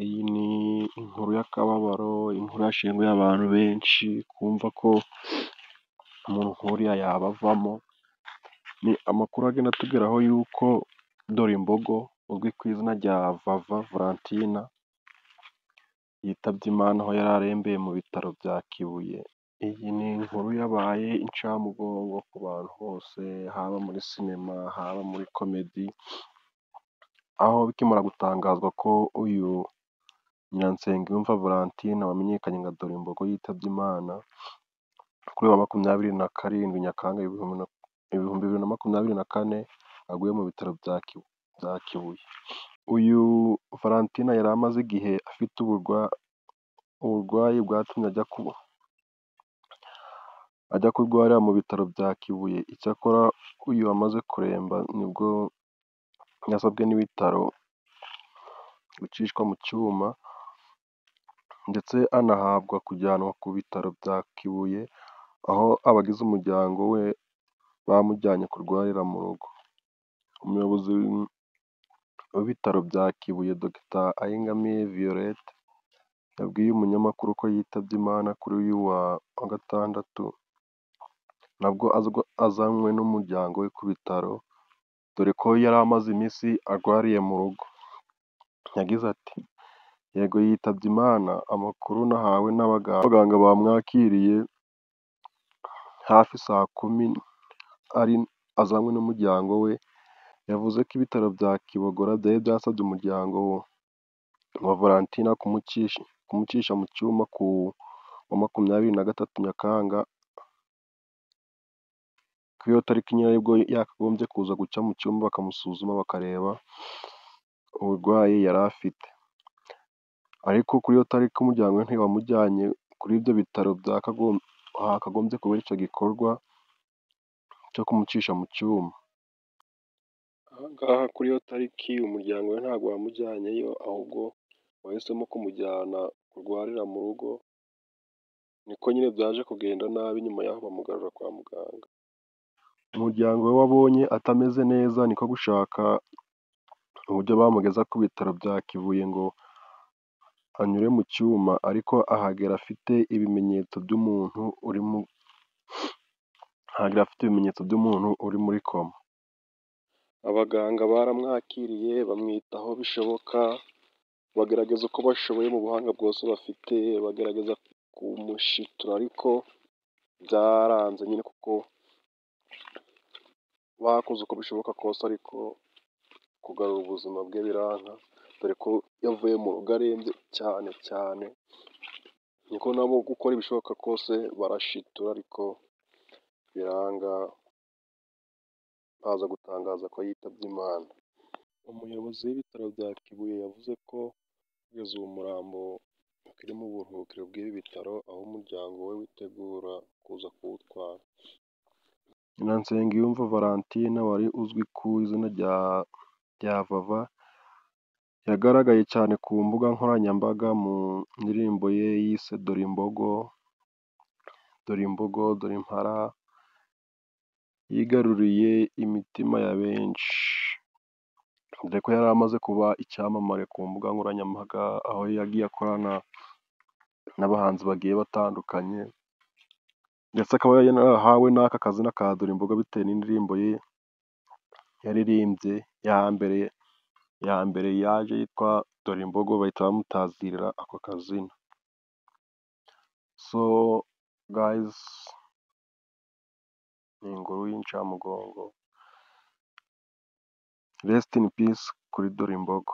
Iyi ni inkuru y'akababaro, inkuru yashenguye abantu benshi, kumva ko umuntu nk'uriya yabavamo. Ni amakuru agenda atugeraho y'uko Dorimbogo uzwi ku izina rya Vava Valentina yitabye Imana, aho yari arembeye mu bitaro bya Kibuye. Iyi ni inkuru yabaye incamugongo ku bantu bose, haba muri sinema, haba muri komedi, aho bikimara gutangazwa ko uyu Nyiransengiyumva Valentina wamenyekanye nka Dorimbogo yitabye Imana, kuri uyu wa 27 Nyakanga 2024, aguye mu bitaro bya Kibuye. Uyu Valentina yari amaze igihe afite uburwayi bwatumye ajya kurwarira mu bitaro bya Kibuye. Icyakora uyu amaze kuremba nibwo yasabwe n'ibitaro gucishwa mu cyuma, ndetse anahabwa kujyanwa ku bitaro bya Kibuye, aho abagize umuryango we bamujyanye kurwarira mu rugo. Umuyobozi w'ibitaro bya Kibuye Dr Ayinkamiye Violette yabwiye umunyamakuru ko yitabye Imana kuri uyu wa gatandatu, nabwo azanywe n'umuryango we ku bitaro, dore ko yari amaze iminsi arwariye mu rugo. Yagize ati "Yego yitabye Imana, amakuru nahawe n'abaganga bamwakiriye hafi saa kumi azanywe n'umuryango we, yavuze ko ibitaro bya Kibogora byari byasabye umuryango wa Valentina kumucisha mu cyuma ku wa 23 Nyakanga, kuri iyo tariki nyine aribwo yakagombye kuza guca mu cyumba bakamusuzuma bakareba uburwayi yari afite. Ariko kuri iyo tariki umuryango we ntiwamujyanye kuri ibyo bitaro hakagombye kubera icyo gikorwa cyo kumucisha mu cyuma. Aha ngaha kuri iyo tariki umuryango we ntabwo wamujyanyeyo, ahubwo wahisemo kumujyana kurwarira mu rugo, niko nyine byaje kugenda nabi nyuma y'aho bamugarura kwa muganga. Umuryango we wabonye atameze neza, niko gushaka uburyo bamugeza ku bitaro bya Kibuye ngo anyure mu cyuma, ariko ahagera afite ibimenyetso by'umuntu uri mu ahagera afite ibimenyetso by'umuntu uri muri koma. Abaganga baramwakiriye bamwitaho bishoboka, bagerageza uko bashoboye mu buhanga bwose bafite, bagerageza kumushitura ariko byaranze nyine kuko bakoze uko bishoboka kose ariko kugarura ubuzima bwe biranga, dore ko yavuye mu rugo arembye cyane cyane, niko nabo gukora ibishoboka kose barashitura ariko biranga, baza gutangaza ko yitabye Imana. Umuyobozi w'ibitaro bya Kibuye yavuze ko kugeza ubu umurambo ukiri mu buruhukiro bw'ibi bitaro, aho umuryango we witegura kuza kuwutwara. Nyiransengiyumva Valentina wari uzwi ku izina rya Vava, yagaragaye cyane ku mbuga nkoranyambaga mu ndirimbo ye yise Dore Imbogo, Dore Imbogo, Dore Impara, yigaruriye imitima ya benshi, dore ko yari amaze kuba icyamamare ku mbuga nkoranyambaga, aho yagiye akorana n'abahanzi bagiye batandukanye, ndetse akaba yarahawe n'aka kazina ka Dore Imbogo bitewe n'indirimbo ye yaririmbye ya mbere yaje yitwa Dore Imbogo, bahita bamutazirira ako kazina. So guys, ni inkuru y'incamugongo, rest in peace kuri Dore Imbogo.